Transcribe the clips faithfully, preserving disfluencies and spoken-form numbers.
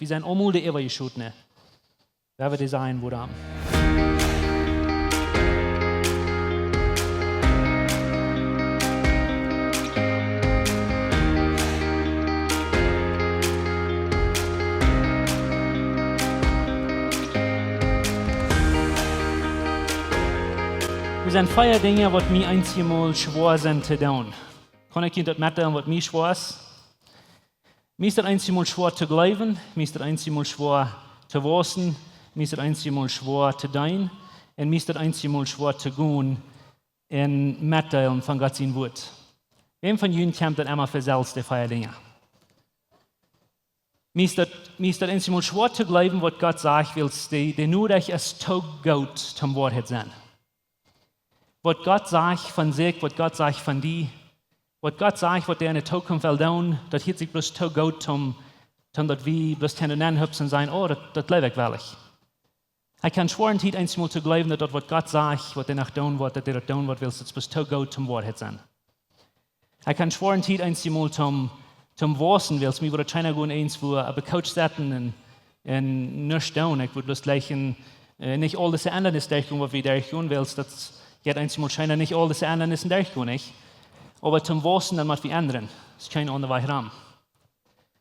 Wie sent aulmol de Äwajeschotne. Wie haben Design, wo dan. Wie sent vea Dinja, waut mie eenjemol schwoa sent to doonen. Kaun ekj junt daut metdeelen, waut mie schwoa es? Mie es daut eenjemol schwoa to gleewen, mie es daut eenjemol schwoa to wausen, mie es daut eenjemol schwoa to deenen, un mie es daut eenjemol schwoa to gonen un metdeelen von Gott sien Wuat. Wäm von junt kjemt daut emma fa selfst, dee vea Dinja? Mie es daut, mie es daut eenjemol schwoa to gleewen, waut Gott sajcht, wiels de, de Norecht es too goot toom Woarheit sennen. Waut Gott sajcht von sikj, waut Gott sajcht von die, waut Gott sajcht, waut hee enne Tookunft well doonen, daut hieet sikj bloos too goot toom, toom daut wie bloos kjennen nenhupsen un sajen: "Oh, daut, daut gleew ekj werkjlich." Ekj kaun schwoa en Tiet eenjemol to gleewen, daut daut, waut Gott sajcht, waut hee noch doonen woat, daut hee daut doonen woat, wiels daut es bloos too goot toom Woarheit sennen. Ekj kaun schwoa en Tiet eenjemol toom, toom wausen, wiels mie wudd daut scheena gonen, eent wua opp de Couch setten un, un nuscht doonen. Ekj wudd bloos jlikj en, äh, nich aul dise Endanissen derchgonen, waut wie derchgonen, wiels daut jeit eenjemol scheena, nich aul dise Endanissen derchgonen, nich? Oba toom wausen, dan mott wie endren. Es kjeen aundra Wajch rom.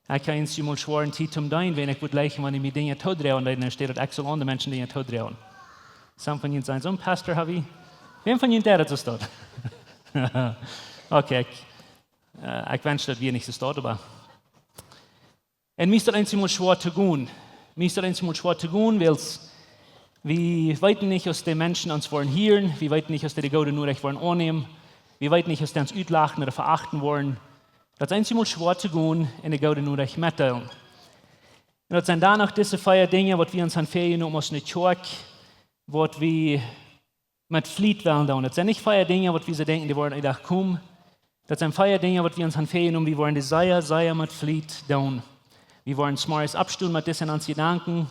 Ekj kaun eenjemol schwoa en Tiet toom deenen, wan ekj wudd jlikjen, wan mie Dinja toodroagen, dan steit daut ekj saul aundre Menschen Dinja toodroagen. Some von junt sent soon Pastor, hab ekj. Wäm von junt deit daut soo? Okay, ekj, äh, ekj wensch, daut wia nich soo, oba. Un mie es daut eenjemol schwoa to gonen. Mie es daut eenjemol schwoa to gonen, wiels wie weeten nich, aus de Menschen ons woaren hieren, wie weeten nich, aus dee de goode Norecht woaren aunnämen, wie weeten nich, aus dee ons utlachen ooda veachten woaren. Daut es eenjemol schwoa to gonen un de goode Norecht metdeelen. Un daut sent dan noch dise vea Dinja, waut wie ons han väajenomen aus eene Kjoakj, waut wie met Fliet wellen doonen. Daut sent nich vea Dinja, waut wie soo denkjen, dee woaren een Dach komen. Daut sent vea Dinja, waut wie ons han väajenomen, wie woaren dee sea, sea met Fliet doonen. Wie woaren zemorjes oppstonen met dise en ons Jedanken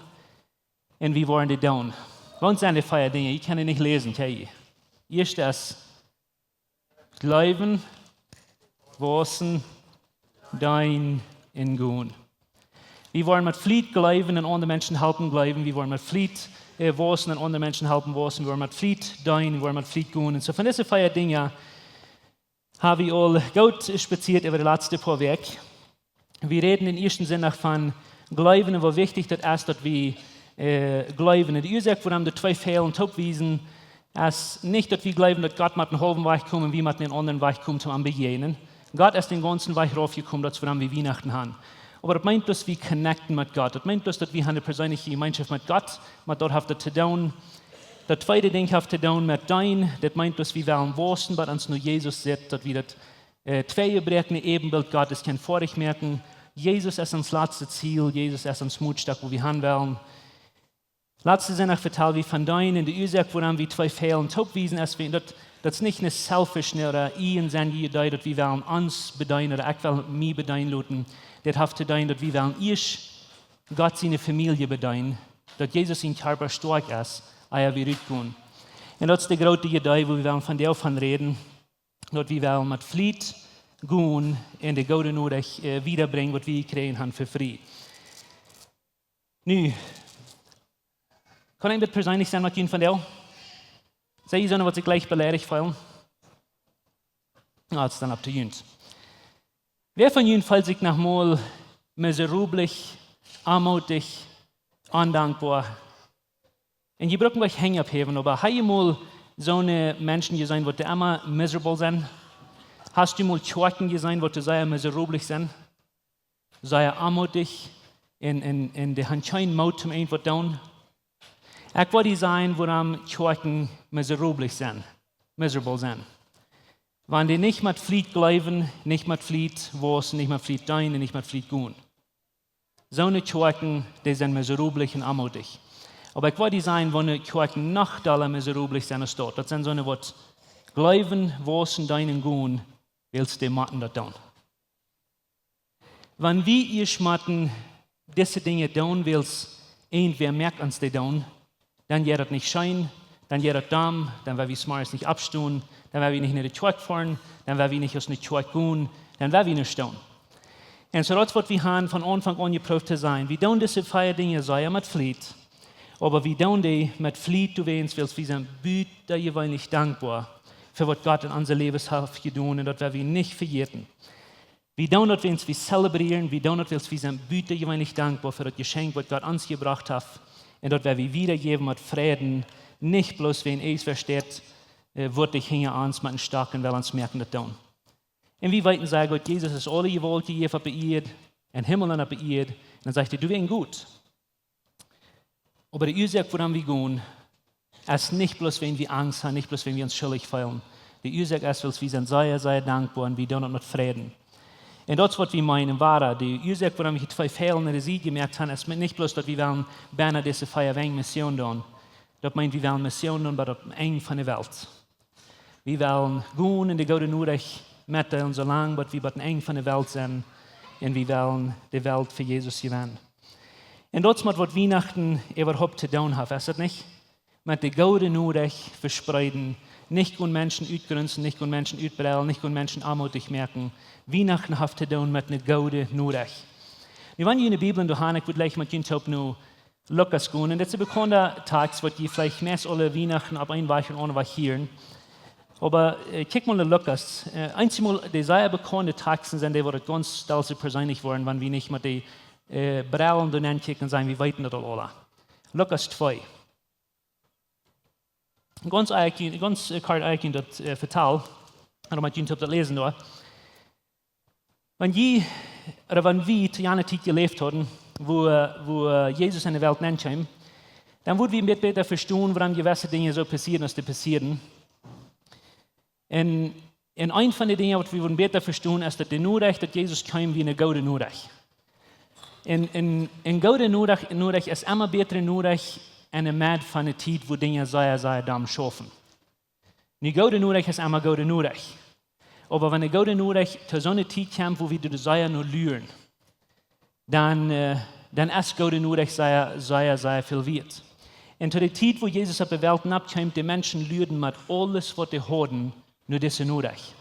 un wie woaren dee doonen. Waut sent dee vea Dinja? Ekj kaun dee nich läsen, kjikj. Ieescht es Gleewen, wausen, deenen un gonen. Wie woaren met Fliet gleewen un aundre Menschen halpen gleewen. Wie woaren met Fliet, äh, wausen un aundre Menschen halpen wausen. Wie woaren met Fliet deenen, wie woaren met Fliet gonen. Un soo von dise vea Dinja hab wie aul goot spazieet äwa de latste poa Wäakj. Wie räden dän ieeschten Sindach von Gleewen un woo wichtich daut es, daut wie, äh, gleewen. Un de Uasoak, wuarom dee twee Fälen toop wiesen, es nich, daut wie gleewen, daut Gott mott een haulwen Wajch komen un wie motten een aundren Wajch komen, om am to bejäajnen. Gott es dän gaunzen Wajch raufjekomen, daut es, wuarom wie Wienachten han. Oba daut meent, daut wie connecten met Gott. Daut meent, daut wie han eene perseenelje Jemeenschoft met Gott, met daut haft daut to doonen. Daut tweede Dinkj haft to doonen met deenen. Daut meent, daut wie wellen wausen, waut ons no Jesus sitt, daut wie daut äh, tweejebroakne Äbenbilt Gottes kjennen foadich moaken. Jesus es ons latstet Ziel, Jesus es ons Mootstock, wua wie han wellen. Latsten Sindach vetald wie von deenen un de Uasoak, wuarom wie twee Fälen toop wiesen, es wie, daut, daut es nich eene selfish, ne, ooda ieejensennje Idee, daut wie wellen ons bedeenen ooda ekj well mie bedeenen loten. Daut haft to doonen, daut wie wellen ieescht Gott siene Famielje bedeenen, daut Jesus sien Kjarpa stoakj es, ea wie rutgonen. Un daut es de groote Idee, wua wie wellen vondoag von räden. Daut wie wellen met Fliet gonen un de goode Norecht, äh, wiedabrinjen, waut wie jekjräajen han fa frie. Nu, kaun ekj een bät perseenlich sennen met junt vondoag? Sent jie soone, waut sikj leicht beleidicht feelen? Na, daut es dan opp to junt. Wäa von junt feelt sikj noch mol miserabel, onmootich, ondankboa? Un jie brucken nich Henj opphäwen, oba hab jie mol soone Menschen jeseenen, waut emma miserabel sent? Hast du mol Kjoakjen jeseenen, waut sea miserabel sent? Sea onmootich un, un, un dee han kjeen Moot om irjent waut to doonen? Ekj well die sajen, wuarom Kjoakjen miserabel sent. Miserabel sent. Wan dee nich met Fliet gleewen, nich met Fliet wausen, nich met Fliet deenen, nich met Fliet gonen. Soone Kjoakjen, dee sent miserabel un onmootich. Oba ekj well die sajen, woone Kjoakjen noch dolla miserabel sent aus daut. Daut sent soone, waut gleewen, wausen, deenen, gonen, wiels dee motten daut doonen. Wan wie ieescht motten dise Dinja doonen, wiels irjentwäa moakt ons dee doonen, dan jeit daut nich scheen, dan jeit daut domm, dan woa wie zemorjes nich oppstonen, dan woa wie nich no de Kjoakj foaren, dan woa wie nich aus no de Kjoakj gonen, dan woa wie nich stonen. Un soo daut es waut wie haben von Aunfank aun jeprooft to sennen. Wie doonen dise vea Dinja sea met Fleet, oba wie doonen dee met Fleet, du weetst, wiels wie sent butajeweenlich dankboa fa waut Gott en onse Läwes haft jedonen un daut woa wie nich vejäten. Wie doonen daut, wiels wie celebrieren, wie doonen daut, wiels wie sent butajeweenlich dankboa fa daut Jeschenkj, waut Gott ons jebrocht haft, un daut woa wie wiedajäwen met Freiden, nich bloos wäajen irjentwäa steit, äh, woat hinja ons met een Stock un well ons moaken daut doonen. Un wie weeten sea goot, Jesus es aule Jewault jejäft oppe Ieed, em Himmel un oppe Ieed. Un dan sajcht hee: Du weetst goot. Oba de Uasoak, wuarom wie gonen, es nich bloos, wäajen wie Angst haben, nich bloos, wäajen wie ons schuldich feelen. De Uasoak es, wiels wie sent sea, sea dankboa un wie doonen daut met Freiden. Un daut es waut wie meenen, wada. De Uasoak, wuarom wie twee Fälen en de Sied jemoakt haben, es met, nich bloos daut wie wellen bennen dise vea Wäakj Mission doonen. Daut meent, wie wellen Mission doonen bat daut Enj von de Welt. Wie wellen gonen un de goode Norecht metdeelen, soo lang bat wie bat daut Enj von de Welt sent. Un wie wellen de Welt fa Jesus jewennen. Un daut es met waut Wienachten äwahaupt to doonen haft, es daut nich? Met de goode Norecht vespreeden, nich gonen Menschen utgrunzen, nich gonen Menschen utbrellen, nich gonen Menschen aunmootich moaken. Wienachten haft to doonen met eene goode Norecht. Nu, wan jie june Bibel doa han, ekj wudd jlikj met junt toop no Lukas gonen. Un dit es een bekaunda Tekst, waut jie veleicht meist aule Wienachten opp een Wajch ooda aundren Wajch hieren. Oba, äh, kjikj mol no Lukas. Äh, eensjemol, de sea bekaunde Teksten sent dee, waut et gaunz stelst perseenlich woaren, wan wie nich met de, äh, Brellen doa nenn kjikjen, sent, wie weeten daut aul aula. Lukas twee. Gaunz eejentlich, gaunz, äh, kort eejentlich daut, äh, Vetal, un met junt toop daut läsen doa. Wan jie, ooda wan wie to jane Tiet jeläft hauden, wua, wua Jesus en de Welt nenkjeem, dan wudden wie een bät bäta vestonen, wuarom jewesse Dinja soo passieren, aus dee passieren. Un, un eent von de Dinja, waut wie wudden bäta vestonen, es daut de Norecht, daut Jesus kjeem, wia eene goode Norecht. Un, un, un goode Norecht, Norecht es emma bätre Norecht en de Med von de Tiet, wua Dinja sea, sea domm schaufen. Nu, goode Norecht es emma goode Norecht. Oba wan de goode Norecht to soone Tiet kjemt, wua wie doa sea no luren, dan, äh, dan es goode Norecht sea, sea, sea väl wieet. Un to de Tiet, wua Jesus opp de Welt nopp kjeem, de Menschen luaden met aules, waut dee hauden, no dise Norecht.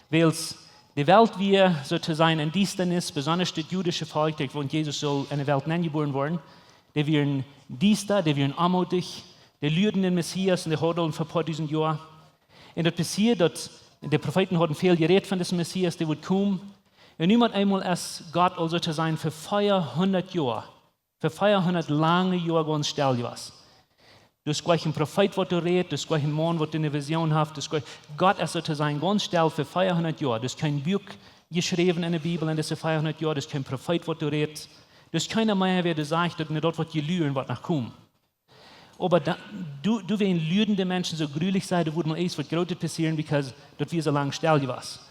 Wiels de Welt wia, soo to sajen, en Diestanis, besonda daut judische Volkj, daut, wan Jesus sull en de Welt nenjebuaren woaren, dee wieren diesta, dee wieren aunmootich, dee luaden dän Messias un dee hauden aul een poa dusent Joa. Un daut passieed, daut de Profeeten hauden väl jerät von disen Messias, dee wudd komen. Un nu met eemol es Gott aul, soo to sajen, fa veahundat Joa, fa veahundat lange Joa gaunz stell jewast. Doa es kjeen Profeet, waut doa rät, doa es kjeen Maun, waut eene Vision haft, doa es kjeen, Gott es, soo to sajen, gaunz stell fa veahundat Joa. Doa es kjeen Buak jeschräwen en de Bibel en dise veahundat Joa, doa es kjeen Profeet, waut doa rät. Doa es kjeena mea, wäa doa sajcht, daut, nä, daut, waut jie luren, woat noch komen. Oba dan, doa, doa wieren luadende Menschen soo grulich, säden, doa wudd mol eent waut Grootet passieren, because daut wia soo lang stell jewast.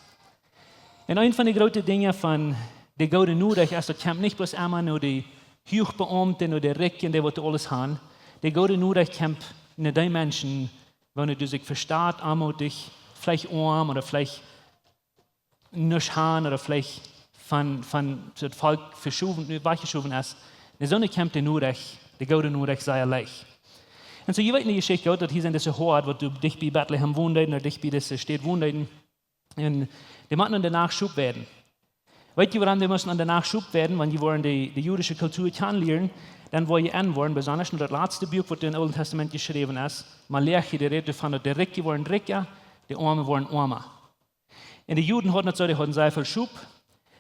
Un eent von de groote Dinja von de goode Norecht es, daut kjemt nich bloos emma no de Huachbeaumte, no de Rikje, dee waut aules haben. De goode Norecht kjemt no dee Menschen, wua du sikj vesteist, aunmootich, veleicht oam ooda veleicht nuscht haben ooda veleicht von, von daut Volkj veschowen, wajchjeschowen es. Un soo kjemt de Norecht, de goode Norecht sea leicht. Un soo, jie weeten de Jeschicht goot, daut hia sent dise Hoad, waut doa dicht bie Betlehem wonden, ooda dicht bie dise Staut wonden. Un dee musten en de Nacht Schop weiden. Weet jie, wuarom dee musten en de Nacht Schop weiden? Wan jie wullen de, de judische Kultua kjanen lieren, dan wull jie enwoaren, besonda no daut latste Buak, waut em Oolen Tastament jeschräwen es, Maleachi, dee rät doavon, daut de Rikje woaren rikja, de Oame woaren oama. Un de Juden hauden daut soo, dee hauden sea väl Schop.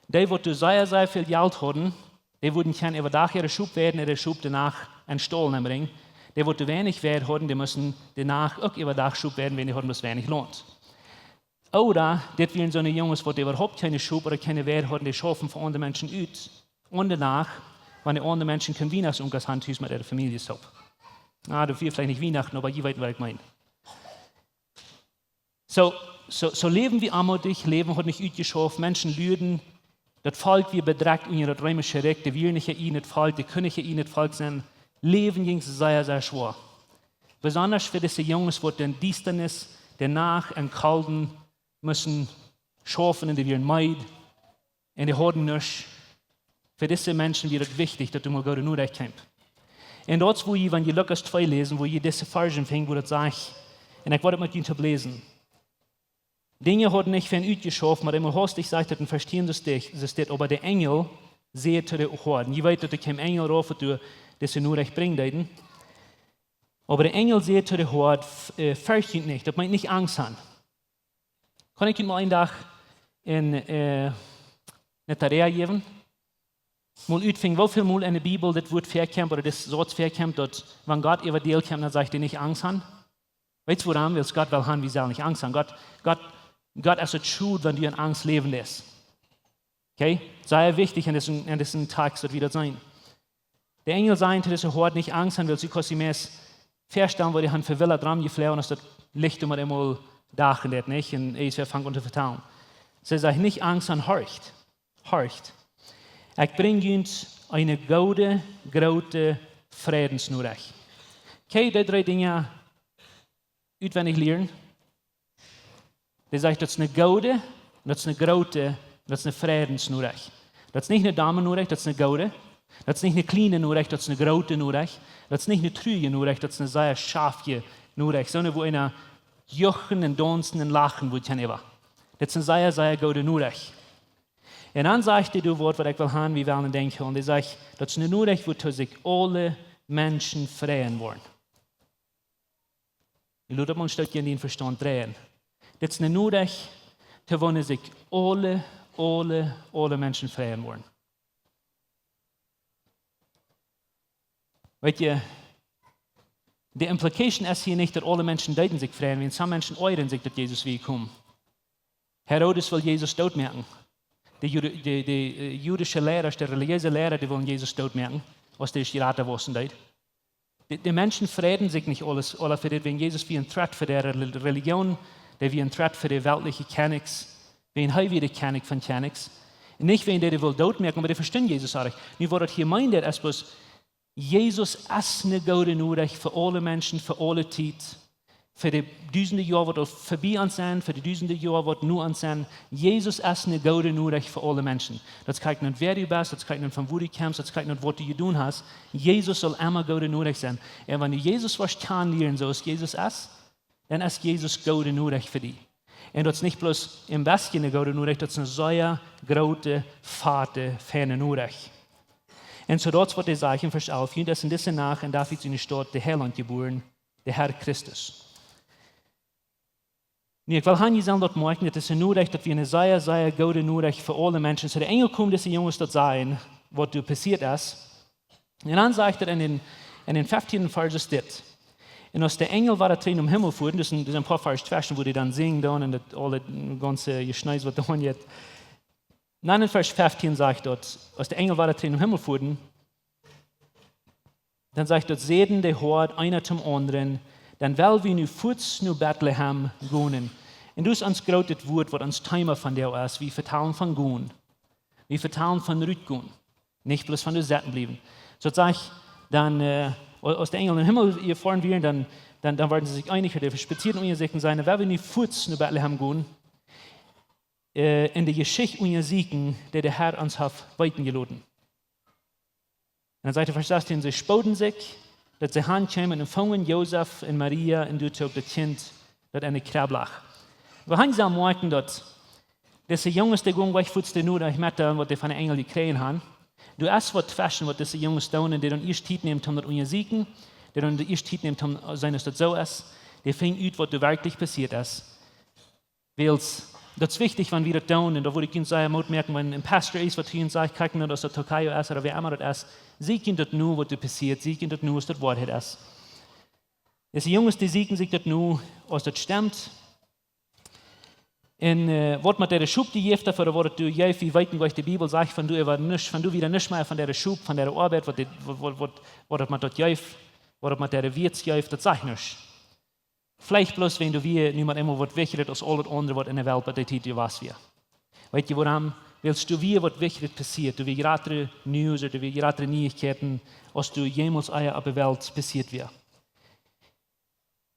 Dee, waut doa sea, sea väl Jelt hauden, dee wudden kjennen äwadach äare Schop weiden, äare Schop de Nacht em Staul nenbrinjen. Dee, waut doa weinich Jelt hauden, dee musten de Nacht uk äwadach Schop weiden, wan dee hauden bloos weinich Launt. Ooda dit wieren soone Junges, waut äwahaupt kjeene Schop ooda kjeene Jelt hauden, dee schaufen fa aundre Menschen ut. Aun de Nacht, wan de aundre Menschen kjeene Wienachtsonkas haben, tus met äare Famieljes toop. Na, daut wia veleicht nich Wienachten, oba jie weeten, waut ekj meen. Soo, soo, soo läwden wie aunmootich, Läwen haud nich utjeschauft, Menschen luaden, daut Volkj wia bedrekjt unja daut reemische Rikj, dee wieren nich een eenet Volkj, dee kunnen nich een eenet Volkj sennen. Läwen jinkj sea, sea schwoa. Besonda fa dise Junges, waut en Diestanis, de Nacht, em Kolden musten schaufen un dee wieren meed un dee hauden nuscht. Fa dise Menschen wia et wichtich, daut doa mol goode Norecht kjeem. Un daut es, wua jie, wan jie Lukas twee läsen, wua jie dise Varschen finjen, wua daut sajcht, un ekj wull et met junt toop läsen. Dinja hauden nich von utjeschauft, oba emol haustich sajcht daut en Varsch tieen, soo steit, soo steit, oba de Enjel säd to de Hoad. Jie weeten daut doa kjeem Enjel rauf, waut doa dise Norecht brinjen deeden. Oba de Enjel säd to de Hoad, f-, äh, fercht junt nich, daut meent nich Angst han. Kaun ekj junt mol een Dach en, äh, ne Tarea jäwen? Mol utfinjen, woo väl mol en de Bibel dit Wuat väakjemt, ooda dit Sauz väakjemt, daut wan Gott äwa die kjemt, dan sajcht hee nich Angst han. Weetst wuarom? Wiels Gott well han, wie sellen nich Angst han. Gott, Gott, Gott es et schod, wan du en Angst läwen deist. Okay? Sea wichtich en disen, en disen Tekst, daut wie daut seenen. De Enjel säden to dise Hoad nich Angst han, wiels du kaust die meist väastalen, woo dee han vewildat romjefloagen, aus daut Licht emma emol Dach en daut, nich? Un es fangt aun to vetalen. See säden nich Angst han, horcht. Horcht. Ekj brinj junt eene goode, groote Frädensnorecht. Okay, dee dree Dinja utwendich lieren. Dee sajcht, daut es ne goode, daut es ne groote, daut es ne Frädensnorecht. Daut es nich ne domme Norecht, daut es ne goode. Daut es nich ne kjliene Norecht, daut es ne groote Norecht. Daut es nich ne truaje Norecht, daut es ne sea schaftje Norecht. Soone, wua eena juchen un daunzen un lachen wudd kjennen äwa. Daut es ne sea, sea goode Norecht. Un dan sajcht hee doa waut, waut ekj well han, wie wellen denkjen. Un dee sajcht, daut es ne Norecht, wua sikj aule Menschen freien woaren. Lot daut mol een Stootje en dien Vestaunt dreien. Dit es ne Norecht, to woone sikj aule, aule, aule Menschen freien woaren. Weetst du, de implication es hia nich, daut aule Menschen deeden sikj freien, wiels some Menschen oajren sikj, daut Jesus wia jekomen. Herodes wull Jesus dootmoaken. De Jude-, de, de, äh, judische Liera, de relijeese Liera, dee wullen Jesus dootmoaken, aus dee Schrata wausen deed. De, de Menschen freiden sikj nich aules, aula fa dit, wiels Jesus wia een Threat fa de Rel-, Relijoon, dee wia een Threat fa de weltliche Kjennichs, wiels hee wia de Kjennich von Kjennichs. Un nich wiels dee dee wull dootmoaken, oba dee vestunt Jesus aul nich. Nu, waut daut hia meent, es bloos, Jesus es ne goode Norecht fa aule Menschen, fa aule Tiet, fa de dusende Joa, waut aul verbie ons sent, fa de dusende Joa, waut nu ons sent. Jesus es ne goode Norecht fa aule Menschen. Daut es krakjt nich wäa du best, daut es krakjt nich von wua du kjemst, daut es krakjt nich waut du jedonen hast. Jesus saul emma goode Norecht sennen. Un wan du Jesus woascht kjanen lieren, soo aus Jesus es, dan es Jesus goode Norecht fa die. Un daut es nich bloos een bät ne goode Norecht, daut es ne sea groote, fate, feine Norecht. Un soo daut es waut hee sajcht en Varsch alf: "Junt es en dise Nacht en David siene Staut de Heiland jebuaren, de Herr Christus." Nu, ekj well han, jie sellen daut moakjen, daut es ne Norecht, daut wia ne sea, sea goode Norecht fa aule Menschen. Soo de Enjel kjeemen dise Junges daut sajen, waut doa passieet es. Un dan sajcht et en dän, en dän feftienden Varsch dit. Un aus de Enjel wada trigj nom Himmel fuaren, daut sent, daut sent een poa Varsch tweschen, wua dee dan sinjen doonen un daut aule gaunze Jeschnees, waut doa aunjeit. Dan en Varsch feftieen sajcht daut, aus de Enjel wada trigj nom Himmel fuaren, dan sajcht daut, säden de Hoad eena tom aundren: "Dan well wie nu fuaz no Betlehem gonen." Un daut es ons grootet Wuat, waut ons Thema vondoag es. Wie vetalen von gonen. Wie vetalen von rutgonen. Nich bloos von doa sitten bliewen. Soo daut sajcht, dan, äh, aus de Enjel em Himmel jefoaren wieren, dan, dan, dan worden see sikj eenich, dee spazieeden unja sikj un säden: "Well wie nu fuaz no Betlehem gonen, äh, un de Jeschicht unjasieekjen, dee de Herr ons haft weeten jeloten." Un dan sajcht de Varsch sasteen: "See spooden sikj, daut see han kjeemen un fungen Josef un Maria un doa uk daut Kjint, daut en de Kjrebb lach." Wie han jie moakjen, daut dise Junges, dee gongen nich fuaz de Norecht met, waut dee von de Enjel jekjräajen han. Doa es waut tweschen, waut dise Junges doonen, dee dan ieescht Tiet nämen, om daut unjasieekjen, dee dan ieescht Tiet nämen, om seenen, aus daut soo es, dee finjen ut, waut doa werkjlich passieet es. Wiels, daut es wichtich, wan wie daut doonen, un doa wudd ekj junt sea Moot moaken, wan een Pastor es, waut hia un sajcht, kjikj no, aus daut Tokayo es, ooda wäa emma daut es, sieekj junt daut no, waut doa passieet, sieekj junt daut no, aus daut Woarheit es. Dise Junges, dee sieekjen sikj daut no, aus daut stemt. Un, äh, waut met äare Schop jejäft haft, ooda waut et doa jeef, wie weeten nich, de Bibel sajcht, von doa wia nuscht, von doa wia nuscht mea von äare Schop, von äare Oabeit, waut dee, waut, waut, waut, waut et met daut jeef, waut et met äare Wieets jeef, daut sajcht nuscht. Veleicht bloos, wan doa wia nu mau emol waut wichtja es aus aul daut aundre, waut en de Welt bie dee Tiet jewast wia. Weetst du wuarom? Wiels doa wia waut Wichtjet passieet, doa wia jratre News, doa wia jratre Nieichkjeiten, aus doa jemols ea opp de Welt passieet wia.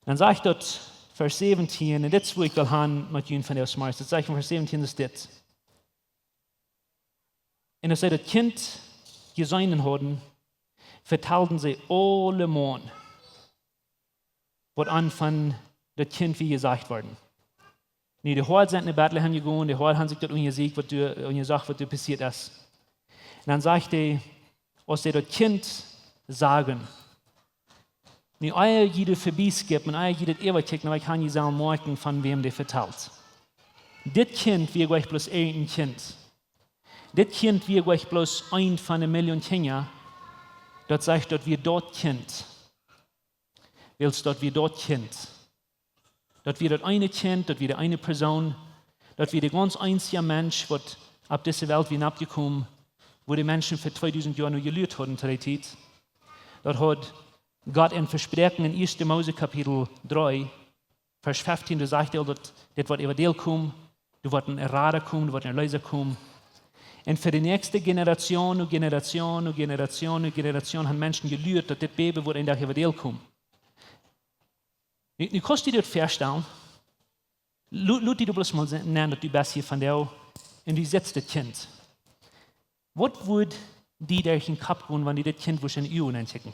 Dan sajcht daut Varsch säwentieen, un dit es, wua ekj well han met junt vondoag zemorjes. Daut sajcht en Varsch säwentieen es dit. Un aus see daut Kjint jeseenen hauden, vetalden see aulemaun, waut an von daut Kjint wia jesajcht worden. Nu, de Hoad sent no Betlehem jegonen, de Hoad haft sikj daut unjasieekjt, waut doa, unjasocht, waut doa passieet es. Un dan sajcht hee, aus see daut Kjint sagen, nu, ea jie doa verbie skippen, ea jie daut äwakjikjen, dan kaun jie selfst moakjen, von wäm dee vetalt. Dit Kjint wia nich bloos een Kjint. Dit Kjint wia nich bloos eent von de Million Kjinja. Daut sajcht, daut wia daut Kjint. Wiels daut wia daut Kjint. Daut wia daut eene Kjint, daut wia de eene Persoon, daut wia de gaunz eensja Mensch, waut opp dise Welt wia nopp jekomen, wua de Menschen fa tweedusent Joa no jeluat hauden to dee Tiet. Daut haud Gott een Vespräakjen en ieeschte Mose Kapitel dree, Varsch feftieen, doa sajcht hee aul, daut dit woat äwa däl komen, doa woat een Rada komen, doa woat een Erleesa komen. Un fa de näakjste Generation, no Generation, no Generation, no Generation, han Menschen jeluat, daut dit Bäbe woat een Dach äwa däl komen. Nu, nu kaust du die daut väastalen. Lot, lot die daut bloos mol se-, nämen, daut du best hia vondoag un du sitst dit Kjint. Waut wudd die derch dän Kopp gonen, wan du dit Kjint wurscht enne Uagen ankjikjen?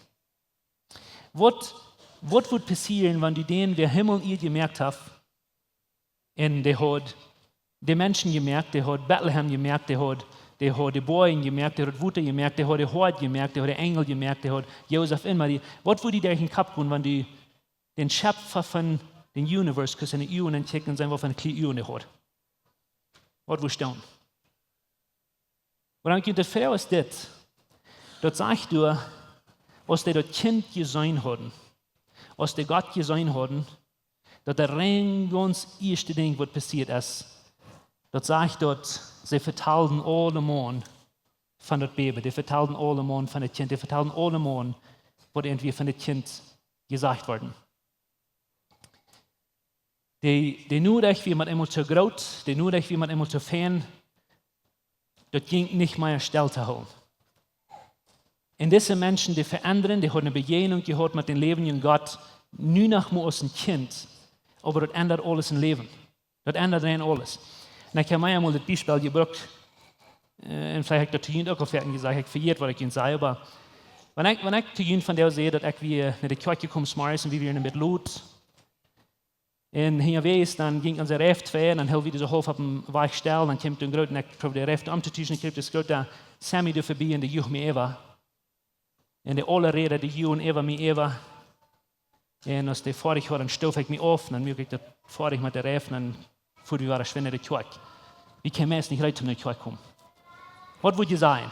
Waut, waut wudd passieren, wan du dän, wäa Himmel un Ieed jemoakt haft, un dee haud de Menschen jemoakt, dee haud Betlehem jemoakt, dee haud, dee haud de Boajen jemoakt, dee haud daut Wota jemoakt, dee haud de Hoad jemoakt, dee haud de Enjel jemoakt, dee haud Josef un Maria. Waut wudd die derch dän Kopp gonen, wan du dän Schepfa von dän Universe kust enne Uagen ankjikjen un seenen, waut fa kjliene Uagen dee haud? Waut wudd stonen? Oba dan kjemt de Froag es dit. Daut sajcht doa, aus dee daut Kjint jeseenen hauden, aus dee Gott jeseenen hauden, daut daut rein gaunz ieeschte Dinkj, waut passieet es, daut sajcht, daut see vetalden aulemaun von daut Bäbe, dee vetalden aulemaun von daut Kjint, dee vetalden aulemaun, waut irjentwäa von daut Kjint jesajcht worden. De, de Norecht wia met eemol too groot, de Norecht wia met eemol too fein, daut jinkj nich mea stell to hoolen. Un dise Menschen, dee veendren, dee hauden eene Bejäajnunk jehaut met dän läwendjen Gott, nu noch mau aus een Kjint, oba daut endat aules em Läwen. Daut endat rein aules. Un ekj hab mie eemol dit Biespel jebrukt, äh, un veleicht hab ekj daut to junt uk aul foaken jesajcht, ekj vejät, waut ekj junt saj, oba wan ekj, wan ekj to junt vondoag saj, daut ekj wia no de Kjoakj jekomen zemorjes un wie wieren een bät lot, un hia wia, dan jinkj onse Reif twei, un dan hilt wie dee soo haulf oppem Wajch stell, dan kjeem een grooten, ekj proowd de Reif omtotuschen, kjeem dis groota Semi doa verbie un dee juach mie äwa. Un dee aule Räda, dee juagen äwa mie äwa. Un aus dee foadich wia, dan stoof ekj mie auf, dan muak ekj daut foadich met de Reif, dan fua wie wada schwind no de Kjoakj. Wie kjeemen meist nich reed, om no de Kjoakj to komen. Waut wudd jie sajen?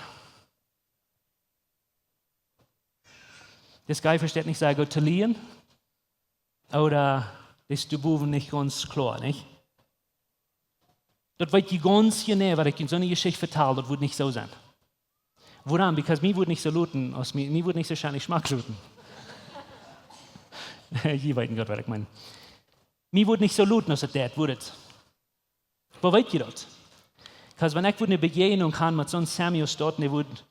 Dis guy vesteit nich sea goot to lieren, ooda es doa bowen nich gaunz kloa, nich? Daut weet jie gaunz jeneiw, wan ekj junt soone Jeschicht vetal, daut wudd nich soo sennen. Wuarom? Because mie wudd nich soo loten, aus mie, mie wudd nich soo scheen Schmack loten. Jie weeten goot, waut ekj meen. Mie wudd nich soo loten, aus et daut wudd. Woo weet jie daut? Because wan ekj wudd eene Bejäajnunk han met soon Samuel doa, un dee wudd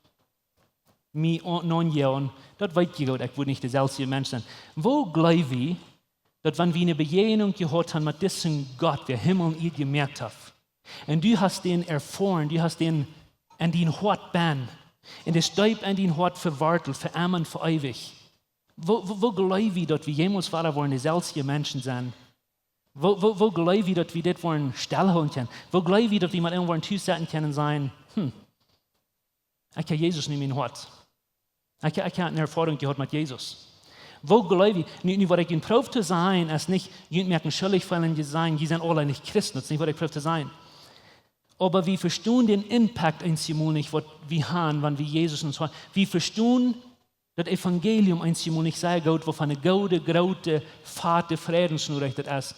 mie o-, nojoagen, daut weet jie goot, ekj wudd nich deselwje Mensch sennen. Woo jleew jie, daut wan wie eene Bejäajnunk jehaut han met disen Gott, wäa Himmel un Ieed jemoakt haft, un du hast dän erfoaren, du hast dän en dien Hoat bennen, un dee es deep en dien Hoat vewortelt, fa emma un fa eewich. Woo, woo, woo jleew jie, daut wie jemols wada woaren deselwje Menschen sennen? Woo, woo, woo jleew jie, daut wie dit woaren stellhoolen kjennen? Woo jleew jie, daut wie met eemol woaren tus sitten kjennen un sajen, hm, ekj hab Jesus nu en mien Hoat. Ekj, ekj hab eene Erfoarunk jehaut met Jesus. Woo jleew jie, nu, nu waut ekj junt proow to sajen, es nich, junt moaken schuldich feelen, jie sajen, jie sent aule nich Christen, daut es nich, waut ekj proow to sajen. Oba wie vestonen dän Impact eenjemol nich, waut wie han, wan wie Jesus en ons Hoat. Wie vestonen daut Evangelium eenjemol nich sea goot, waut fa eene goode, groote, fate Freidensnorecht daut es.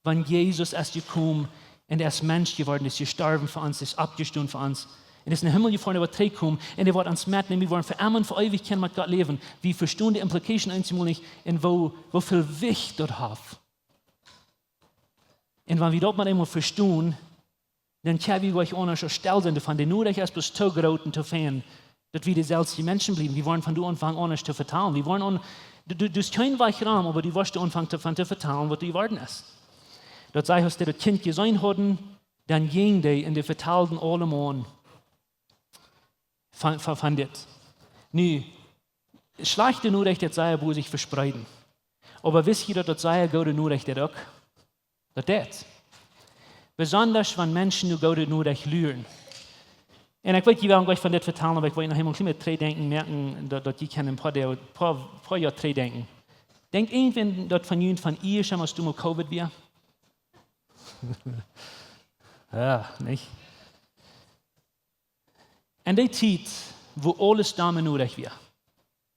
Wan Jesus es jekomen un hee es Mensch jeworden, es jestorwen fa ons, es oppjestonen fa ons. Un es en dän Himmel jefoaren, hee woat trigjkomen un hee woat ons metnämen, wie woaren fa emma un fa eewich kjennen met Gott läwen. Wie vestonen de implication eenjemol nich un woo, woo väl Jewicht daut haft. Un wan wie daut met eemol vestonen, dan kjenn wie uk aundasch stell sennen, von de Norecht es bloos too groot un too fein, daut wie deselwje Menschen bliewen. Wie woaren von doa aunfangen aundasch to vetalen. Wie woaren aun, du, du, du hast kjeen Wajch rom, oba du woascht aunfangen to, von to vetalen, waut jeworden es. Daut sajcht, aus dee daut Kjint jeseenen hauden, dan jinjen dee un dee vetalden aulemaun von, von, von dit. Nu, schlajchte Norecht, daut sea bosich vespreeden. Oba wisst jie, daut daut sea goode Norecht daut uk? Daut deit. Besondasch wan Menschen no goode Norecht luren. Un ekj weet, jie wellen jlikj von dit vetalen, oba ekj well noch eemol een kjlien bät trigjdenkjen, moakjen daut, daut jie kjennen een poa Doag, poa, poa Joa trigjdenkjen. Denkjt irjentwäa daut von junt von ieescht aun, aus doa mol Covid wia? Jo, nich? En dee Tiet, wua aules doamet Norecht wia.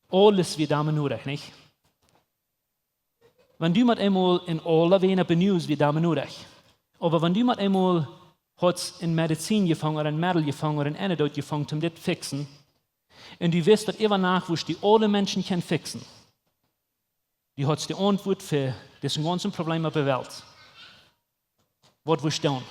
Aules wia doamet Norecht, nich? Wan du met eemol en aula ween opp de News wia doamet Norecht. Oba wan du met eemol haudst een Medizin jefungen ooda een Meddel jefungen ooda een Antidote jefungen, om dit fixen, un du wist daut äwa Nacht wurscht du aule Menschen kjennen fixen. Du haudst de Auntwuat fa disen gaunzen Problem opp de Welt. Waut wurscht du doonen?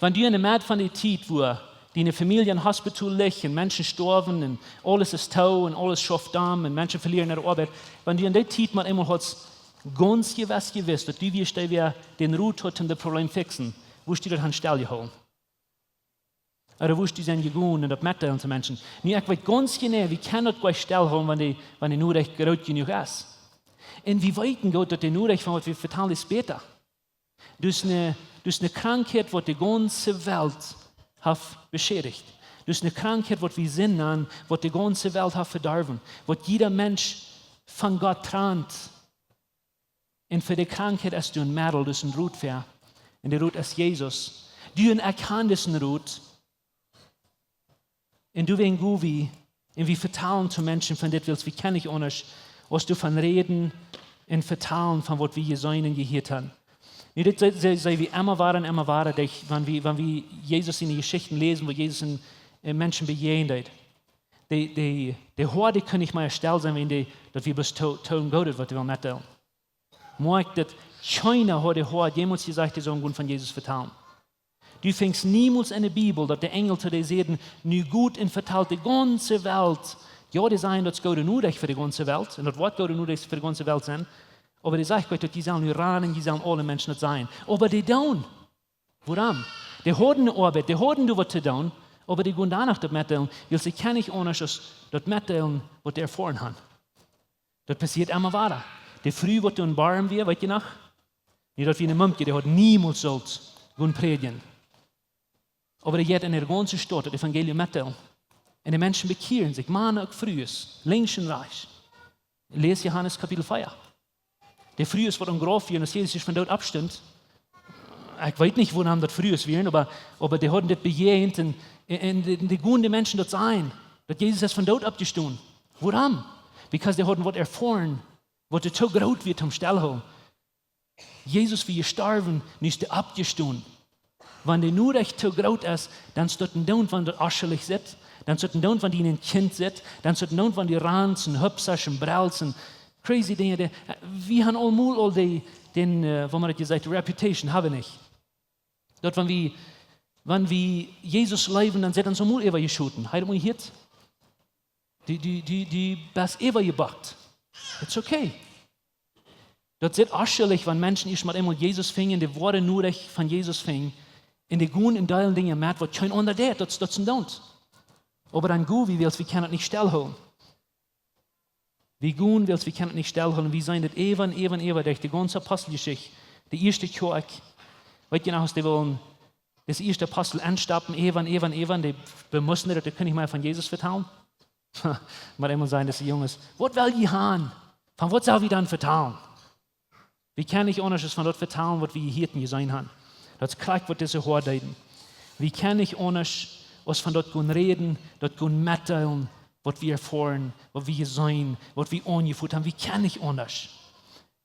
Wan du en de Med von dee Tiet, wua diene Famielje em Hospital licht un Menschen stoawen un aules es too un aules schauft domm un Menschen velieren äare Oabeit, wan du en dee Tiet mau eemol haudst gaunz jewess jewist, daut du wieescht dee, wäa dän Rot haud, om daut Problem fixen, wurscht du daut han stell jehoolen? Ooda wurscht du sennen jegonen un daut metdeelen to Menschen? Nu, ekj weet gaunz jeneiw, wie kjennen daut jlikj stell hoolen, wan dee, wan dee Norecht groot jenuach es. Un wie weeten goot, daut dee Norecht von waut wie vetalen es bäta. Daut es eene, daut es eene Krankheit, waut de gaunze Welt haft beschädicht. Daut es eene Krankheit, waut wie Sind nanen, waut de gaunze Welt haft vedorwen. Waut jieda Mensch von Gott trant. Un fa dee Krankheit es doa een Meddel, daut es een Rot fa. Un dee Rot es Jesus. Du un ekj han disen Rot. Un doawäajen go wie, un wie vetalen to Menschen von dit, wiels wie kjennen nich aundasch, aus doavon räden un vetalen von waut wie jeseenen un jehieet han. Nu, dit see, see, see wie emma wada un emma wada, daut wan wie, wan wie Jesus siene Jeschichten läsen, wua Jesus en, en Menschen bejäajent, dee, dee, dee Hoat, dee kunn nich mea stell sennen, wan dee, daut wie bloos to, to een Goodet, waut dee well metdeelen. Moakj daut, kjeena haud de Hoat jemols jesajcht, dee sull gonen von Jesus vetalen. Du finjst niemols en de Bibel, daut de Enjel to dee säden: "Nu got un vetalt de gaunze Welt." Jo, dee sajen, daut es goode Norecht fa de gaunze Welt, un daut woat goode Norecht fa de gaunze Welt sennen. Oba dee sajcht Gott, daut jie sellen nu rannen, jie sellen aule Menschen daut sajen. Oba dee doonen. Wuarom? Dee hauden eene Oabeit, dee hauden doa waut to doonen, oba dee gonen doano daut metdeelen, wiels see kjennen nich aundasch aus daut metdeelen, waut dee erfoaren han. Daut passieet emma wada. De Fru, waut doa em Borm wia, weet jie noch? Nu, daut wia eene Mumkje, dee haud niemols sult gonen prädjen. Oba dee jeit en de gaunze Staut daut Evangelium metdeelen. Un de Menschen bekjieren sikj, Mana uk Frues, linkjs un rajchts. Läs Johanes Kapitel vea. De Frues, waut aum Grauf wieren, aus Jesus von doot oppstunt. Ekj weet nich, wuarom daut Frues wieren, oba, oba dee hauden dit bejäajent un, un, un dee, dee gonen de Menschen daut sajen, daut Jesus es von doot oppjestonen. Wuarom? Because dee hauden waut erfoaren, waut dee too groot wia toom stell hoolen. Jesus wia jestorwen, nu es dee oppjestonen. Wan de Norecht too groot es, dan es daut een Doont, wan daut oschelich sitt, dan es daut een Doont, wan dee een Kjint sitt, dan es daut een Doont, wan dee ranzen, hupsaschen, brelzen, crazy Dinja. Dee, wie han aulmol aul dee, dän, äh, woo maun daut jesajcht, reputation, ha wie nich? Daut wan wie, wan wie Jesus leewen, dan sitt ons aulmol äwajeschoten. Hee, daut mott hia. Du, du, du, du best äwajebockt. It's okay. Daut sitt oschelich, wan Menschen ieescht mau eemol Jesus finjen, de woare Norecht von Jesus finjen, un dee gonen un deelen Dinja met, waut kjeen aundra deit, daut, daut es een Doont. Oba dan go wie, wiels wie kjennen daut nich stell hoolen. Wie go, wiels wie kjennen daut nich stell hoolen. Wie seenen daut äwa un äwa un äwa derch de gaunze Aposteljeschicht. De ieeschte Kjoakj. Weet jie noch, aus dee wullen dän ieeschten Apostel aunstappen, äwa un äwa un äwa, dee bemosten, daut dee kunnen nich mea von Jesus vetalen. Mau eemol sajen dise Junges: "Waut well jie han? Von waut sell wie dan vetalen?" Wie kjennen nich aundasch aus von daut vetalen, waut wie jehieet un jeseenen han. Daut es krakjt, waut dise Hoat deeden. Wie kjennen nich aundasch aus von daut gonen räden, daut gonen metdeelen, waut wie erfoaren, waut wie jeseenen, waut wie aunjefoot han. Wie kjennen nich aundasch.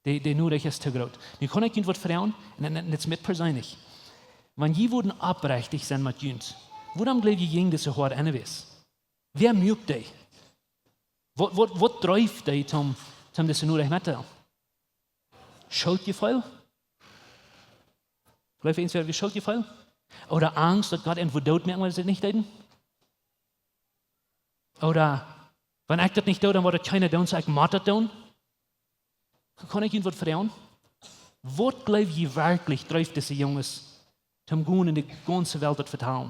De, de Norecht es too groot. Nu kaun ekj junt waut froagen, un, un, un daut es mie perseenlich. Wan jie wudden oprechtich sennen met junt, wuarom jleew jie, jinkj dise Hoat aundasch? Wäa muak dee? Waut, waut, waut dreef dee toom, toom dise Norecht metdeelen? Schuldjefeel? Jleew jie, wäa Schuldjefeel? Ooda Angst, daut Gott an woat doot moaken, wan see daut nich deeden? Ooda, wan ekj daut nich doo, dan woat daut kjeena doonen, soo ekj mott daut doonen? Kaun ekj junt waut froagen? Waut jleew jie werkjlich dreef dise Junges toom gonen en de gaunze Welt daut vetalen?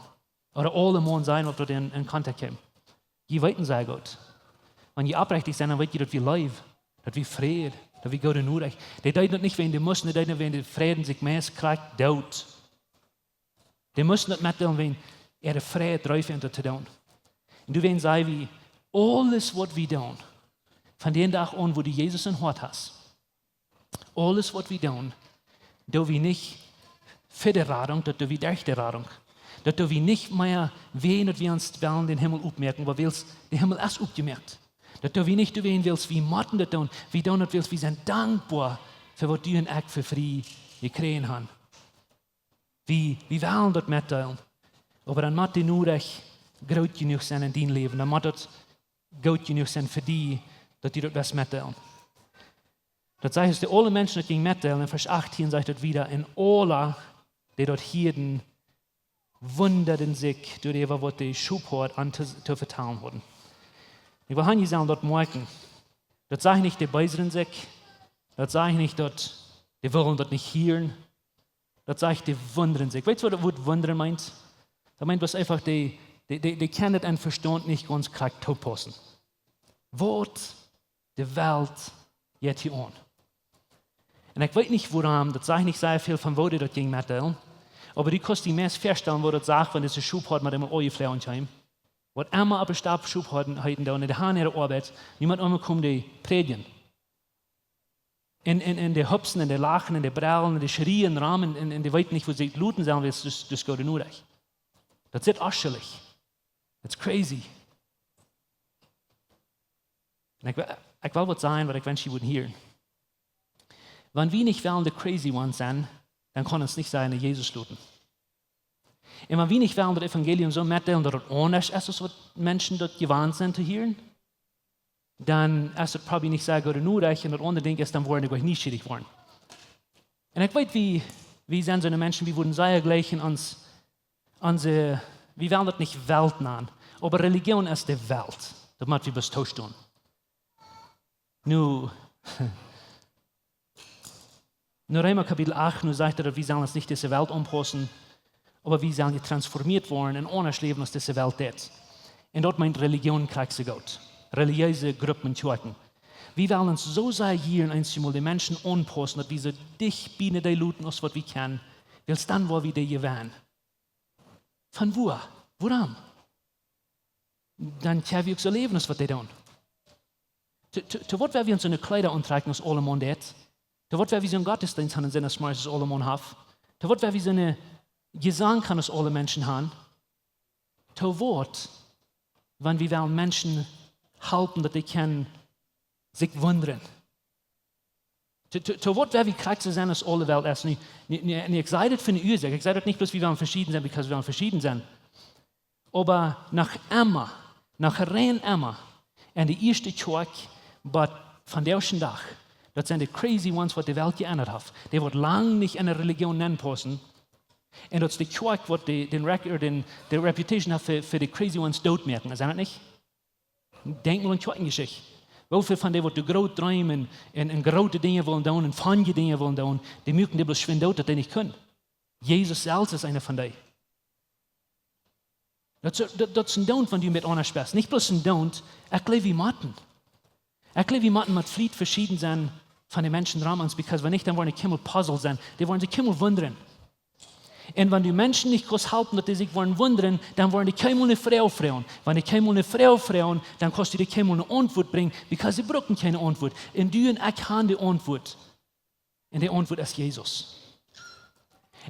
Ooda aule Maun sennen, waut doa en, en Kontakt kjeemen. Jie weeten sea goot. Wan jie oprechtich sent, dan weet jie, daut wie Leew, daut wie Fräd, Daut wia goode Norecht. Dee deeden daut nich wäajen dee musten, dee deeden daut wäajen dee freiden sikj meist krakjt doot. Dee musten daut metdeelen wäajen äare Freid dreef an daut to doonen. Un doawäajen saj wie, aules waut wie doonen, von dän Dach aun wua du Jesus em Hoat hast, aules waut wie doonen, doo wie nich fa de Radunk, daut doo wie derch de Radunk. Daut doo wie nich mea wäajen daut wie ons wellen dän Himmel opmoaken, oba wiels de Himmel es opjemoakt. Daut doo wie nich doawäajen wiels wie motten daut doonen, wie doonen daut wiels wie sent dankboa fa waut du un ekj fa frie jekjräajen han. Wie, wie wellen daut metdeelen. Oba dan mott de Norecht groot jenuach sennen en dien Läwen. Dan mott daut goot jenuach sennen fa die, daut du daut west metdeelen. Daut sajcht, aus dee aule Menschen daut jinjen metdeelen, en Varsch achttieen sajcht daut wieda, un aula, dee daut hieeden, wundaden sikj doaräwa waut de Schophoad an to, to vetalen hauden. Ekj well hia sajen daut moakjen. Daut sajcht nich, dee beesren sikj. Daut sajcht nich, daut dee wullen daut nich hieren. Daut sajcht, dee wundren sikj. Weetst waut daut Wuat wundren meent? Daut meent, waut eefach dee, dee, dee, dee kjennen daut em Vestaunt nich gaunz krakjt toopaussen. Waut de Welt jeit hia aun? Un ekj weet nich wuarom, daut sajcht nich sea väl von woo dee daut jinjen metdeelen. Oba du kaust die meist väastalen, woo daut sach, wan dise Schophoad met eemol aunjeflogen kjeem. Waut emma opp de Stap Schophoad heeten doonen, dee han äare Oabeit, nu met eemol komen dee prädjen. Un, un, un dee hupsen un dee lachen un dee brellen un dee schrieen rom un, un, un dee weeten nich, woo see loten sellen, wiels daut, daut es goode Norecht. Daut sitt oschlich. That's crazy. Un ekj, ekj well waut sajen, waut ekj wensch, jie wudden hieren. Wan wie nich wellen de crazy ones sennen, dan kaun ons nich sennen no Jesus loten. Un wan wie nich wellen daut Evangelium soo metdeelen, daut daut aundasch es, aus waut Menschen daut jewant sent to hieren, dan es daut probably nich sea goode Norecht. Un daut aundre Dinkj es, dan woaren dee nich nieschierich woaren. Un ekj weet, wie, wie sent soone Menschen, wie wudden sea jleichen ons, onse, wie wellen daut nich Welt nanen, oba Religion es de Welt. Daut mott wie bloos toostonen. Nu, nu Reema Kapitel acht, nu sajcht et, daut wie sellen ons nich dise Welt aunpaussen, oba wie sellen jetransformieet woaren un aundasch läwen aus dise Welt deit. Un daut meent Religion krakjt soo goot. Relijeese Gruppen un Kjoakjen. Wie wellen ons soo sea hia en eenjemol de Menschen aunpaussen, daut wie soo dicht bie dee loten aus waut wie kjennen, wiels dan woa wie dee jewennen. Von wua? Wuarom? Dan kjenn wie uk soo läwen aus waut dee doonen. To, to, to waut woa wie ons soone Kjleeda auntrakjen aus aule Maun deit? To waut woa wie soon Gottesdeenst han un sent aus meist aus aule Maun haft? To waut woa wie soone Jesank han aus aule Menschen han? To waut, wan wie wellen Menschen halpen, daut dee kjennen sikj wundren? To, to, to waut woa wie krakjt soo sennen aus aule Welt es? Nu, nu, nu, nu, ekj saj daut fa eene Uasoak. Ekj saj daut nich bloos, wie wellen veschieden sennen, because wie wellen veschieden sennen. Oba noch emma, noch rein emma, en de ieeschte Kjoakj, waut vondoag dän Dach, daut sent de crazy ones, waut de Welt jeendat haft. Dee waut lang nich en eene Religion nenpaussen. Un daut es de Kjoakj, waut de, dän rec-, ooda dän, de reputation haft fa, fa de crazy ones dootmoaken. Es daut nich? Denkj mol aun Kjoakjenjeschicht. Woo väl von dee, waut doa groot dreemen un, un groote Dinja wullen doonen un funny Dinja wullen doonen, dee muaken dee bloos schwind doot, daut dee nich kjennen. Jesus selfst es eena von dee. Daut es, daut, daut es een Doont, wan du met aundasch best. Nich bloos een Doont, ekj jleew, wie motten. Ekj jleew, wie motten met Fliet veschieden sennen von de Menschen rom ons, because wan nich, dan woaren dee kjeenmol puzzled sennen. Dee woaren sikj kjeenmol wundren. Un wan du Menschen nich kaust halpen, daut dee sikj woaren wundren, dan woaren dee kjeenmol ne Froag froagen. Wan dee kjeenmol ne Froag froagen, dan kaust du dee kjeenmol ne Auntwuat brinjen, because see brucken kjeene Auntwuat. Un du un ekj han de Auntwuat. Un de Auntwuat es Jesus.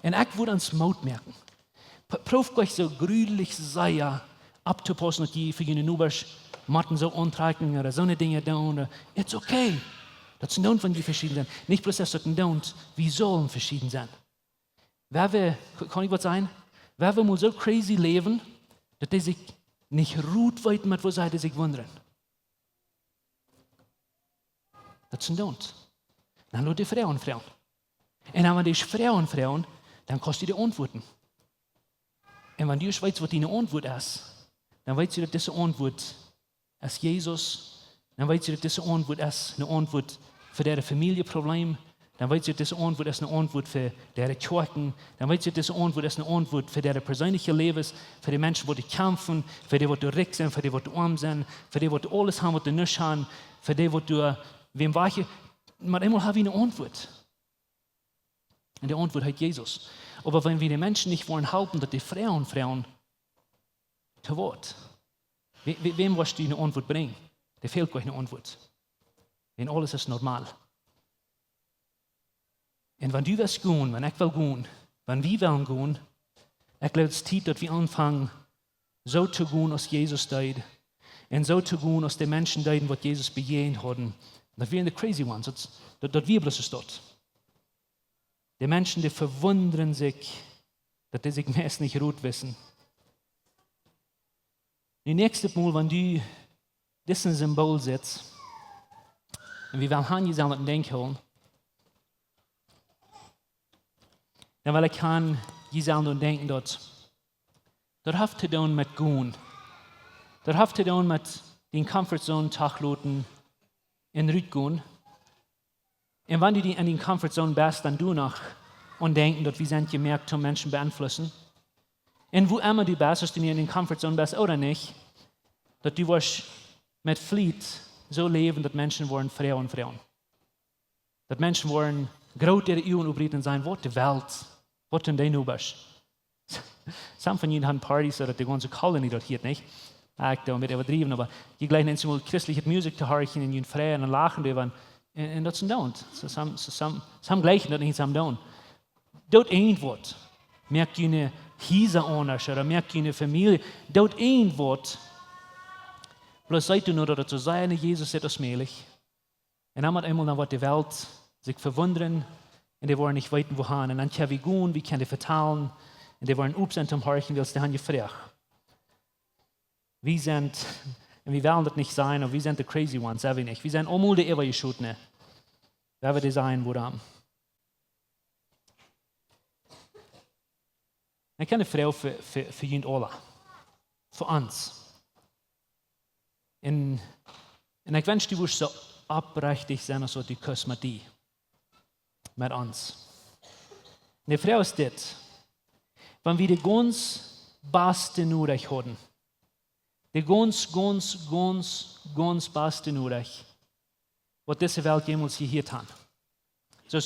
Un ekj wudd ons Moot moaken. P-, prooft nich soo jreslich sea opptopaussen, daut jie fa june Nobasch motten soo auntrakjen ooda soone Dinja doonen. It's okay. Daut es een Doont, wan jie veschieden sent. Nich bloos es daut een Doont, wie sellen veschieden sennen. Woa wie, k-, kaun ekj waut sajen? Woa wie mol soo crazy läwen, daut dee sikj nich rut weeten, met waut see sikj wundren. Daut es een Doont. Dan lot dee Froagen froagen. Un dan, wan dee Froagen froagen, dan kaust du dee auntwuaden. Un wan du weetst, waut diene Auntwuat es, dan weetst du, daut dise Auntwuat es Jesus. Dan weetst du, daut dise Auntwuat es eene Auntwuat fa dien Famieljeproblem. Dan weetst du, daut dise Auntwuat es eene Auntwuat fa diene Kjoakjen. Dan weetst du, daut dise Auntwuat es eene Auntwuat fa dien perseenlichet Läwen, fa de Menschen, waut doa kjamfen, fa dee, waut doa rikj sent, fa dee, waut doa oam sent, fa dee, waut doa aules han, waut doa nuscht han, fa dee, waut doa, wäm wajch, Mau eemol hab wie eene Auntwuat. Un dee Auntwuat heet Jesus. Oba wan wie de Menschen nich wellen halpen, daut dee froagen, froagen, to waut? Wäm woascht du eene Auntwuat brinjen? Dee fält goa eene Auntwuat. Wan aules es normal. Un wan du west gonen, wan ekj well gonen, wan wie wellen gonen, ekj jleew, daut es Tiet, daut wie aunfangen, soo to gonen aus Jesus deed. Un soo to gonen aus de Menschen deeden, waut Jesus bejäajent hauden. Daut wieren de crazy ones. Daut, daut, daut wia bloos daut. De Menschen, dee vewundren sikj, daut dee sikj meist nich rut wissen. Nu, näakjstet Mol, wan du disen Symbol sitst, un wie wellen han, jie sellen daut em Denkj hoolen, dan well ekj han, jie sellen doaraun denkjen, daut, daut haft to doonen met gonen. Daut haft to doonen met dee comfort zone tachloten un rutgonen. Un wan du dee en dee comfort zone best, dan du noch aun denkjen, daut wie sent jemoakt toom Menschen beeinflussen. Un wua emma du best, aus du nu en dee comfort zone best ooda nich, daut du woascht met Fliet soo läwen, daut Menschen woaren froagen, froagen. Daut Menschen woaren groot äare Uagen oprieten un sajen: "Waut de Welt, waut doonen dee Nobasch?" Some von junt han Partys, soo daut de gaunze Kolonie daut hieet, nich? Ah, ekj doo een bät äwadriewen, oba jie jleichen eemol christliche Musik to horchen un jie freien un lachen doaräwa. Un, un daut es een Doont. Soo, some, soo, some, some jleichen daut nich, some don't. Doot irjentwaut. Moakt june Hiesa aundasch ooda moakt june Famielje. Doot irjentwaut. Bloos seet doano, daut et soo sea no Jesus sitt aus mäajlich. Un dan met eemol dan woat de Welt sikj vewundren un dee woaren nich weeten, wua han. Un dan kjenn wie gonen, wie kjennen dee vetalen un dee woaren op sennen toom horchen, wiels dee han jefroacht. Wie sent, un wie wellen daut nich sennen, oba wie sent de crazy ones, sent wie nich? Wie sent aulmol de Äwajeschotne. Wie woaren dee sennen, wuarom? Ekj hab eene Froag fa, fa, fa junt aula. Fa ons. Un, un ekj wensch, du wurscht soo oprechtich sennen aus waut du kaust met die. Met ons. Un de Froag es dit. Wan wie de gaunz baste Norecht hauden, de gaunz, gaunz, gaunz, gaunz baste Norecht, waut dise Welt jemols jehieet haft. Soo,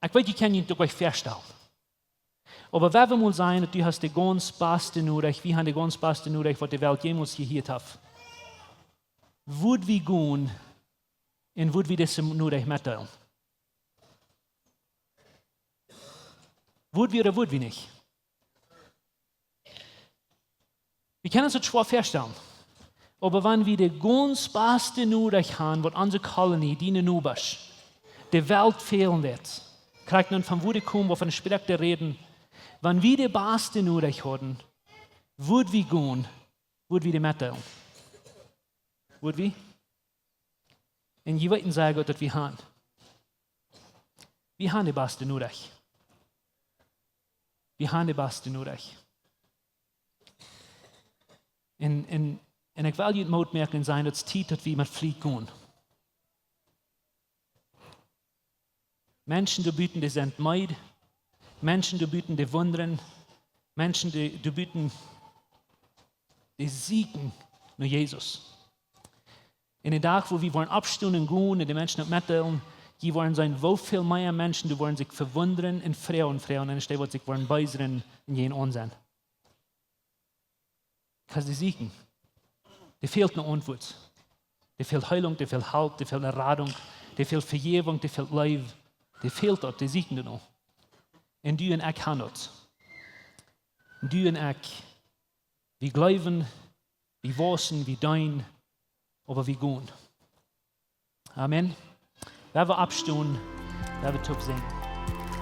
ekj weet, jie kjennen junt daut nich väastalen. Oba wan wie mol sajen, daut du hast de gaunz baste Norecht, wie han de gaunz baste Norecht, waut de Welt jemols jehieet haft. Wudd wie gonen un wudd wie dise Norecht metdeelen? Wudd wie ooda wudd wie nich? Wie kjennen ons daut schwoa väastalen. Oba wan wie de gaunz baste Norecht han, waut onse Kolonie, diene Nobasch, de Welt fälen deed, krakjt nu von wua dee komen, waut fa eene Sproak dee räden, wan wie de baste Norecht hauden, wudd wie gonen, wudd wie dee metdeelen? Wudd wie? Un jie weeten sea goot, daut wie han. Wie han de baste Norecht. Wie han de baste Norecht. Un, un, un ekj well junt Moot moaken un sajen, daut es Tiet, daut wie met Fliet gonen. Menschen doa buten, dee sent meed. Menschen doa buten, dee wundren. Menschen doa, doa buten, dee sieekjen no Jesus. En dän Dach, wua wie woaren oppstonen un gonen un de Menschen daut metdeelen, jie woaren seenen, woo väl mea Menschen doa woaren sikj vewundren un froagen, froagen, enne Städ waut sikj woaren beesren un jäajen ons sennen. Because dee sieekjen. Dee fält eene Auntwuat. Dee fält Heelunk, dee fält Help, dee fält eene Radunk, dee fält Vejäwunk, dee fält Leew. Dee fält daut, dee sieekjen doano. Un du un ekj han daut. Du un ekj, wie jleewen, wie wausen, wie deenen, oba wie gonen. Amen. Wie woaren oppstonen, wie woaren toop sinjen.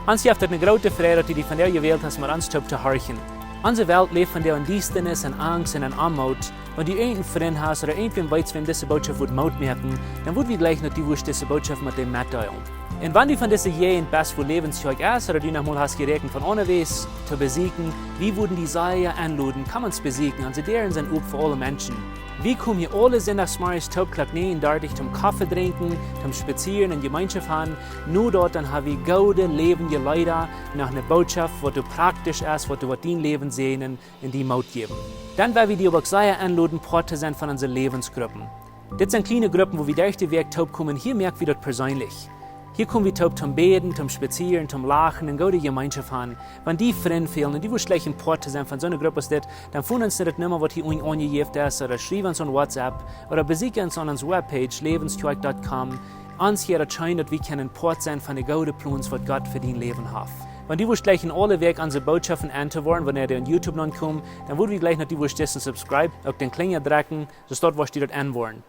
Ons jeft et eene groote Freid, daut du die vondoag jewält hast, met ons toop to horchen. Onse Welt läft vondoag en Diestanis, en Angst un en Oamoot. Wan du irjent een Frint hast ooda irjentwäm weetst, wäm dise Bootschoft wudd Moot moaken, dan wudd wie jleichen, daut du wurscht dise Bootschoft met däm metdeelen. Un wan du von dise Jäajent best, wua Läwens Kjoakj es, ooda du noch mol hast jeräakjent von aundawäajes to besieekjen, wie wudden die sea enloden, komm ons besieekjen, onse Däaren sent op fa aule Menschen. Wie komen hia aule Sindachsmorjes toop Klock näajen dartich toom Koffe drinkjen, toom spazieren un Jemeenschoft han. No daut dan ha wie goode läwendje Leeda, noch eene Bootschoft, waut doa praktisch es, waut doa woat dien Läwen säajnen un die Moot jäwen. Dan well wie die uk sea enloden, Poat to sennen von onse Läwensgruppen. Dit sent kjliene Gruppen, wua wie derch de Wäakj toop komen. Hia moak wie daut perseenlich. Hia komen wie toop toom bäden, toom spazieren, toom lachen un goode Jemeenschoft han. Wan die Frind fälen un du wurscht jleichen Poat to sennen von soone Grupp aus dit, dan foon ons no daut Numma waut hia unjen aunjejäft es, ooda schriew ons aun WhatsApp, ooda besieekj ons aun onse Webpage, lewensjoakj dot com. Ons hia daut scheen daut wie kjennen Poat sennen von de goode Plons waut Gott fa dien Läwen haft. Wan du wurscht jleichen aule Wäakj onse Bootschoften auntohieren, wanea dee aun YouTube nopp komen, dan wudd wie jleichen daut du wurscht dissen subscribe, uk dän Klinja drekjen, soo daut wurscht du daut aunhieren.